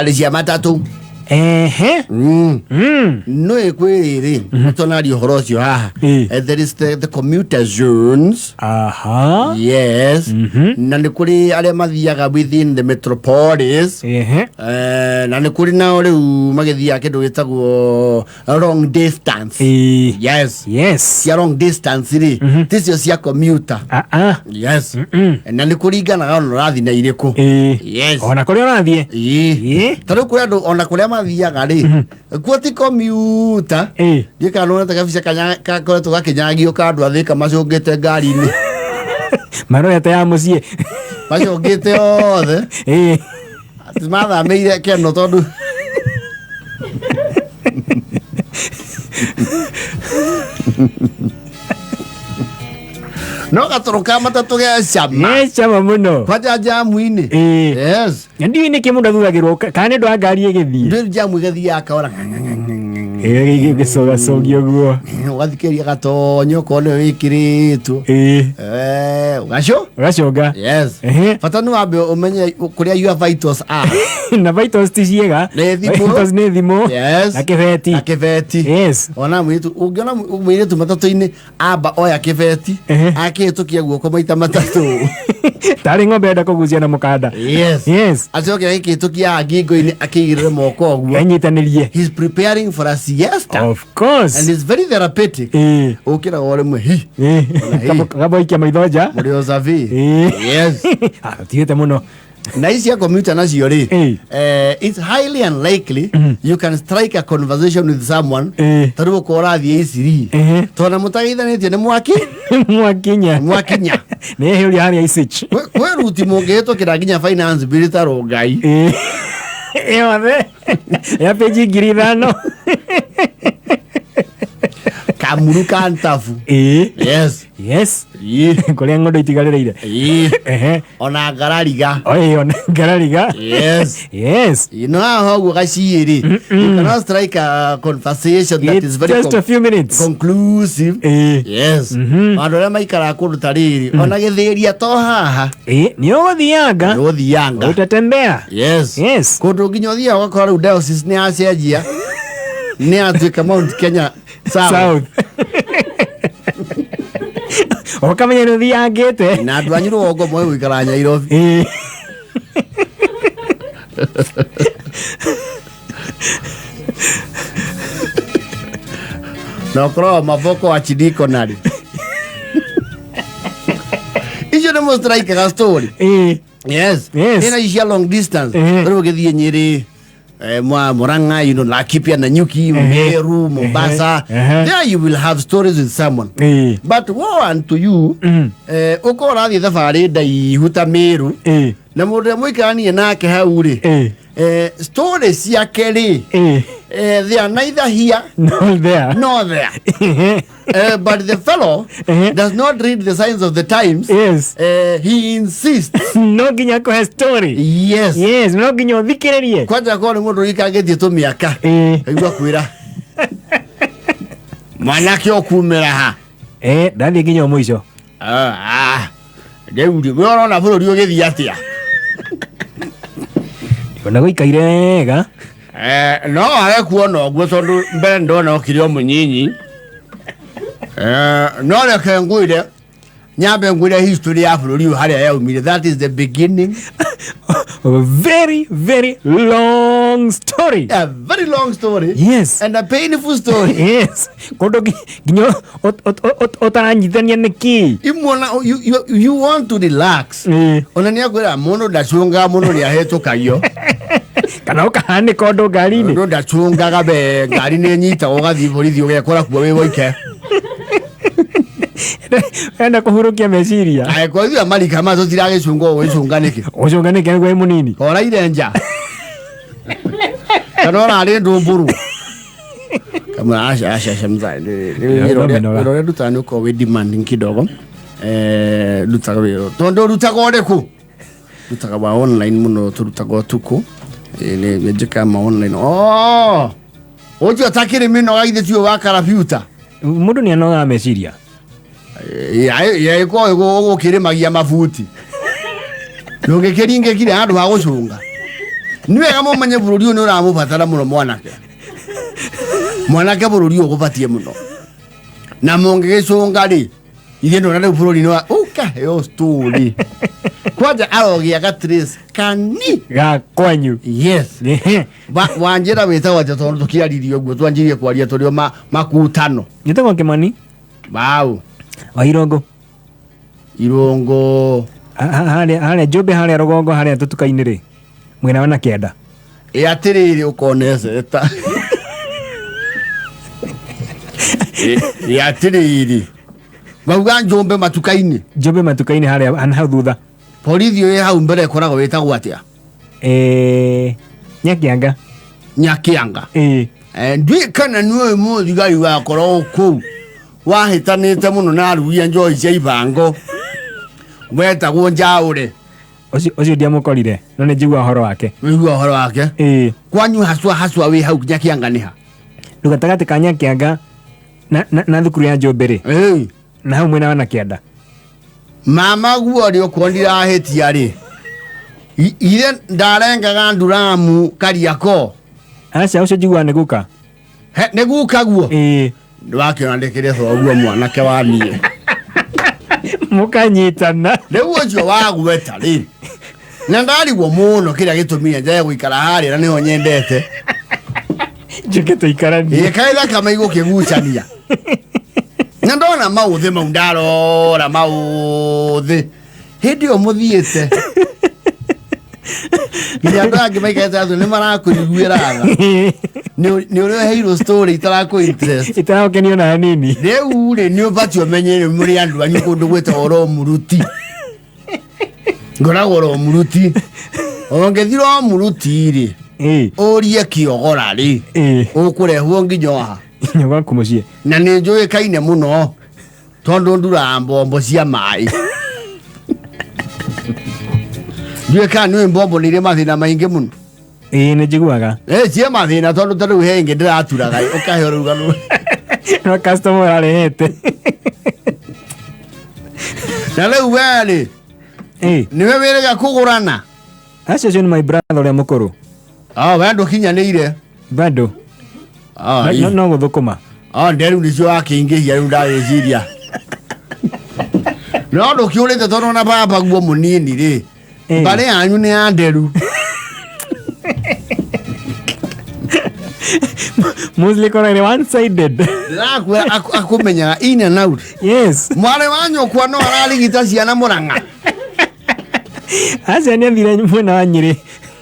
Ngari cia matatũ. Ehe. No ĩkwĩ rĩrĩ tũnaria ũhoro ũcio haha. There is the commuter zones. Yes. Na nĩ kũrĩ arĩa mathiaga within the metropolis. Na nĩ kũrĩ nao rĩu magĩthiaga kĩndũ gĩtagwo long distance. Yes. Cia long distance rĩ, ticio cia commuter. Ah, ah. Yes. Na nĩ kũringanaga ona ũrathiĩ na irĩkũ. Yes. Ona kũrĩa ũrathiĩ. Ta rĩu kũrĩ andũ ona kũrĩa mathiaga rĩ, kuo ti commuter. Ndiũĩ kana nĩwonete kabica gakoretwo gakĩnyagio ka andũ a Thĩka macũngĩte ngari-inĩ. Marorete ya mũciĩ. Macũngĩte othe. Atĩ mathamĩire Keno tondũ no gatoro ka matatũ ge cama. Ge cama mũno. Kwanja njamu-inĩ. Yes. Na ndiũĩ nĩkĩ mũndũ athuthagĩrwo kana nĩ ũndũ wa ngari ĩgĩthiĩ. Ndũĩ njamu ĩgathiĩ akahora. Ĩgĩcogacogio ũguo. Ũgathikĩrĩria gatonyo okorwo nĩwe wĩkĩrĩtwo. Ũgaco? Ũgaconga. Yes. Bata nĩ wambe ũmenye kũrĩa your vitals are. Na vitals ti ciĩga. Nĩ thimũ. Vitals nĩ thimũ. Yes. Na kĩbeti. Na kĩbeti. Yes. Ona mũirĩtu, ũngĩona mũirĩtu matatũ-inĩ amba oya kĩbeti, akĩhĩtũkia guoko maita matatũ. Tarĩ ng'ombe enda kũgucia na mũkanda. Yes. Yes. Acoke agĩkĩhĩtũkia haha ngingo-inĩ akĩigĩrĩre moko ũguo. Enyitanĩrie. He's preparing for a siesta. Of course. And it's very therapeutic. Ũkĩraga o rĩmwe hi. Ona hi. Kamũikia maitho nja. Mũrĩ o sabi. Yes. Ah, tigĩte mũno. Na ici cia commuter nacio rĩ, it's highly unlikely you can strike a conversation with someone. Ta rĩu ũkorwo ũrathiĩ Iciri, tondũ na mũtageithanĩtie nĩ mwaki mwakinya. Mwakinya. Nĩ ehĩũria harĩa Isich. Kwĩ ruti mũngĩhĩtũkĩra nginya finance bill ta rũngai. Yothe ya peji 5,000. Kamuru ka ntabu. Yes. Yes. Kũrĩa ng'ondo itigarĩrĩire. Ona ngarariga. Oi, ona ngarariga. Yes. Yes. No haha ũguo gaciĩ-rĩ, you cannot strike a conversation that is very Just a few minutes. conclusive. Yes. Andũ arĩa maikaraga kũndũ ta rĩrĩ, ona gĩthĩria to haha. Nĩ ũgũthianga. Nĩ ũgũthianga. Ũtatembea. Yes. Yes. Kũndũ nginya ũthiaga ũgakora rĩu diocese nĩ yacenjia. Nĩ yatuĩka Mount Kenya South. South. Ũkamenya nĩ ũthiangĩte. Na andũ anyu rũgongo moĩ gũikara Nyairobi. Na ũkorwo maboko wa chidikonari. Icio nĩ mũstrike story. Yes. Yes. Ĩna ici cia long distance. Rĩu ũgĩthiĩ Nyĩrĩ, Murang'a, Laikipia, Nanyuki, Meru, Mombasa. There you will have stories with someone. But woe unto you, ũkorwo ũrathiĩ thabarĩ ndaihu ta Meru, na mũndũ ũrĩa mũikaranie nake hau rĩ, story ciake rĩ, they are neither here nor there. Nor there. But the fellow does not read the signs of the times. Yes. He insists. No nginya kũhe story. Yes. Yes, no nginya ũthikĩrĩrie. Kwanja korwo nĩ mũndũ ũikangĩtie tũmĩaka. Aigua kwĩra. Mwanake ũkumĩra ha? Ndathiĩ nginya o mũico. Rĩu rĩ, we ũrona bũrũri ũgĩthiĩ atĩa? Ona gũikaire wega. No wage kuona ũguo tondũ mbere ndona ũkĩrĩ o mũnyinyi. No reke ngwĩre, nyambe ngwĩre history ya bũrũri ũyũ harĩa yaumire. That is the beginning. Very, very long story. A very long story. Yes. And a painful story. Yes. Kũndũ nginya ũtaranyitithania nĩ kĩ. Imwona, you want to relax. Ona nĩ akwĩra mũndũ ndacungaga mũndũ nĩ ahĩtũkagio. Kana ũkahanĩka ũndũ ngari-inĩ. Mũndũ ndacungaga be ngari nĩ ĩnyitagwo ũgathiĩ borithi ũgekora kuo wĩ woike. Enda kũhurũkia meciria. Angĩkorwo ithuĩ amarika maya tũtiragĩcunga ũgũgĩcunga nĩkĩ? Ũcunga nĩkĩ nĩguo wĩ mũnini? Oraire nja. Kana ũrarĩ ndũmbũrũ. Kama aca aca aca mzai. Wĩra ũrĩa ndutaga nĩ ũkoragwo wĩ demanding kidogo. Ndutaga wĩra. Tondũ ũrutaga ũrĩkũ? Ndutaga wa online mũno tũrutaga ũtukũ. Nĩ njĩkaga ma online. Oh! Ũcio ũtakĩrĩ mĩnoga githĩ tiwe wa karabiuta? Mũndũ nĩ anogaga meciria. Ĩkorwo ũgũkĩrĩmagia mabuti. Ndũngĩkĩringĩkire handũ ha gũcũnga. Nĩ wega mũmenye bũrũri ũyũ nĩ ũramũbatara mũno mwanake. Mwanake bũrũri ũyũ ũgũbatie mũno. Na mũngĩgĩcũnga rĩ, ithuĩ ndona rĩu bũrũri nĩ wa ũkaheo story. Kwanja arogĩa ga trace kani. Ga kwanyu. Yes. Wanjĩra wĩtagwo atĩa tondũ tũkĩaririe ũguo twanjirie kwaria tũrĩ o makutano. Njĩtagwo Kĩmani. Wow. Wa Irongo. Irongo. Harĩa Njũmbĩ harĩa rũgongo harĩa tũtuka-inĩ rĩ. Mwena wa na kĩanda. Ĩ atĩrĩrĩ ũkoneceta. Ĩ atĩrĩrĩ. Mauga Njũmbĩ matuka-inĩ. Njũmbĩ matuka-inĩ harĩa hau thutha. Borithi ĩ hau mbere ĩkoragwo ĩtagwo atĩa? Nyakianga. Nyakianga. Ndiũĩ kana nĩũĩ mũthigari wakoragwo kũu wahĩtanĩte mũno na arugi a njohi cia ibango wetagwo Njaũre. Ũcio ndiamũkorire no nĩ njigua ũhoro wake. Wĩigua ũhoro wake? Kwanyu haswa haswa wĩ hau Nyakianga nĩ ha? Rĩu gatagatĩ ka Nyakianga na thukuru ya Njũmbĩ rĩ. Na hau mwena wa na kĩanda. Mama guo rĩ okorwo ndirahĩtia rĩ. Ithe ndarengaga nduramu Kariakoo. Aca ũcio njiguaga nĩ guka. He, nĩ guka guo? Ĩĩ. Nĩwakĩona ndĩkĩrĩ thoguo mwanake wa niĩ. Mũkanyitana. Rĩu ũcio wagweta rĩ. Na ndarigwo mũno kĩrĩa gĩtũmire njage gũikara harĩa na nĩho nyendete. Njũke tũikaranie. Ĩĩ kaĩ thakame igũkĩgucania. Na ndona maũthĩ mau ndarora maũthĩ. Hĩndĩ ĩyo mũthiĩte. Nginya andũ angĩ maikarĩte atĩ nĩ marakũiguĩra tha. Nĩ ũrĩa ũheirwo story itarakũ interest. Itaragũkenia ona hanini. Rĩu rĩ nĩ ũbatiĩ ũmenye rĩu mũrĩ andũ anyu kũndũ gwĩtagwo Romuruti. Ngoragwo Romuruti. Ũngĩthiĩ Romuruti rĩ, ũrie kĩogora rĩ, ũkũrehwo nginya haha. Nginya gwaku mũciĩ. Na nĩ njũĩkaine mũno tondũ nduraga mbombo cia maĩ. Ndiũĩ kana nĩũĩ mbombo nĩ irĩ mathĩna maingĩ mũno. Ĩĩ nĩ njiguaga. Ciĩ mathĩna tondũ ta rĩu he ĩngĩ ndĩraturaga ũkaheo rũgano. No customer ũrarehete. Na rĩu we rĩ, nĩwe wĩrĩga kũgũrana? Acio ũcio nĩ my brother ũrĩa mũkũrũ. Ah, we ndũkinyanĩire. Bado. Ah, No gũthũkũma. Ah, nderu nĩcio wakĩingĩhia rĩu ndagĩciria. No ndũkĩũrĩte tondũ ona baba guo mũnini rĩ. Mbarĩ yanyu nĩ ya nderu. Mostly koragwo one sided. Ndĩrakwĩra akũmenyaga in and out. Yes. Mwarĩ wa nyũkwa no ararigita ciana Mũrang'a. Aca nĩ athire mwena wa Nyĩrĩ.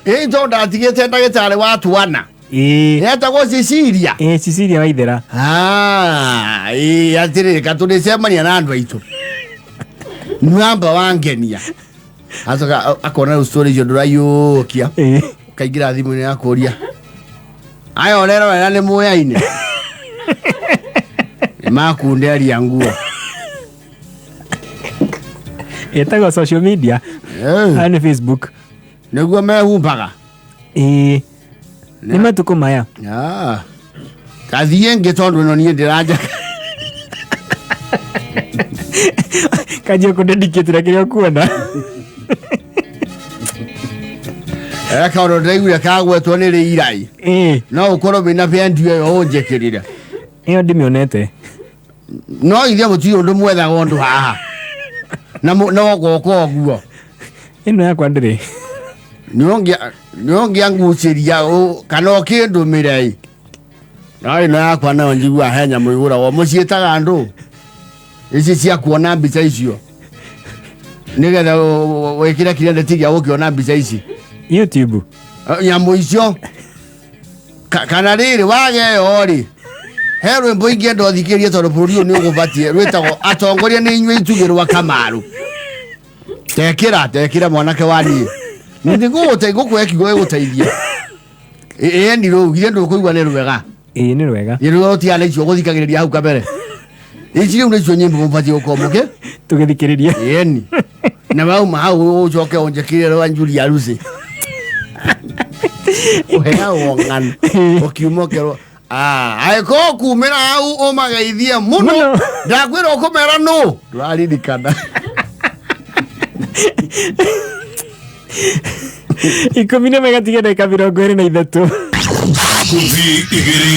Ĩĩ tondũ ndatigĩte ndagĩtarĩ wa twana. Ĩĩ. Etagwo Cecilia. Ĩĩ Cecilia Waithera. Ah, ĩĩ atĩrĩrĩ katũrĩcemania na andũ aitũ. Nĩwamba wangenia. Acoka akona rĩu story icio ndũraiyũkia. Ũkaingĩra thimũ-inĩ ya kũria. Aya ũrerorera nĩ muoyaine. Nĩmakunderia nguo. Ĩtagwo social media. Aya nĩ Facebook. Nĩguo mehumbaga. Ĩĩ. Nĩ matukũ maya. Ah. Kathiĩ ngĩ tondũ ĩno niĩ ndĩranjaka. Kanjia kũndedicate na kĩrĩa ũkuona. Kaũndũ ndĩraiguire kagwetwo nĩ rĩirai. No ũkorwo wĩna bendi ĩyo ũnjĩkĩrire. Ĩyo ndimĩonete. No ithuĩ gũtirĩ ũndũ mwethaga ũndũ haha. Na no goka ũguo. Ĩno yakwa ndĩrĩ. Nĩ ũngĩangucĩria kana ũkĩndũmĩre ĩ. No ĩno yakwa nayo njiguaga he nyamũ igũragwo. Mũciĩtaga andũ. Ici cia kuona mbica icio. Nĩgetha wĩkĩre credit gĩa gũkĩona mbica ici. YouTube. Nyamũ icio. Kana rĩrĩ wageo rĩ. He rwĩmbo ingĩenda ũthikĩrĩrie tondũ bũrũri ũyũ nĩ ũgũbatiĩ rwĩtagwo atongoria nĩ inyuĩ itugĩ rwa Kamaru. Tekĩra, tekĩra mwanake wa niĩ. Nĩ ngũkũhe kiugo gĩgũteithie. Ĩni rũu, githĩ ndũkũigua nĩ rwega? Ĩĩ nĩ rwega. Nĩ rwega rũtigana icio ũgũthikagĩrĩria hau kabere. Ici rĩu nĩcio nyĩmbo mũbatiĩ gũkorwo mũkĩ? Tũgĩthikĩrĩria. Ĩni. Na wauma hau ũcoke ũnjĩkĩrĩre rwa Julia Lucy. Ũheagwo ng'ano. Ũkiuma ũkerwo angĩkorwo kumĩra hau ũmageithie mũno. Mũno. Ndakwĩra ũkũmera nũ? Ndũraririkana. 11 gatiga ndagĩka 23. Ngũthi igĩrĩ.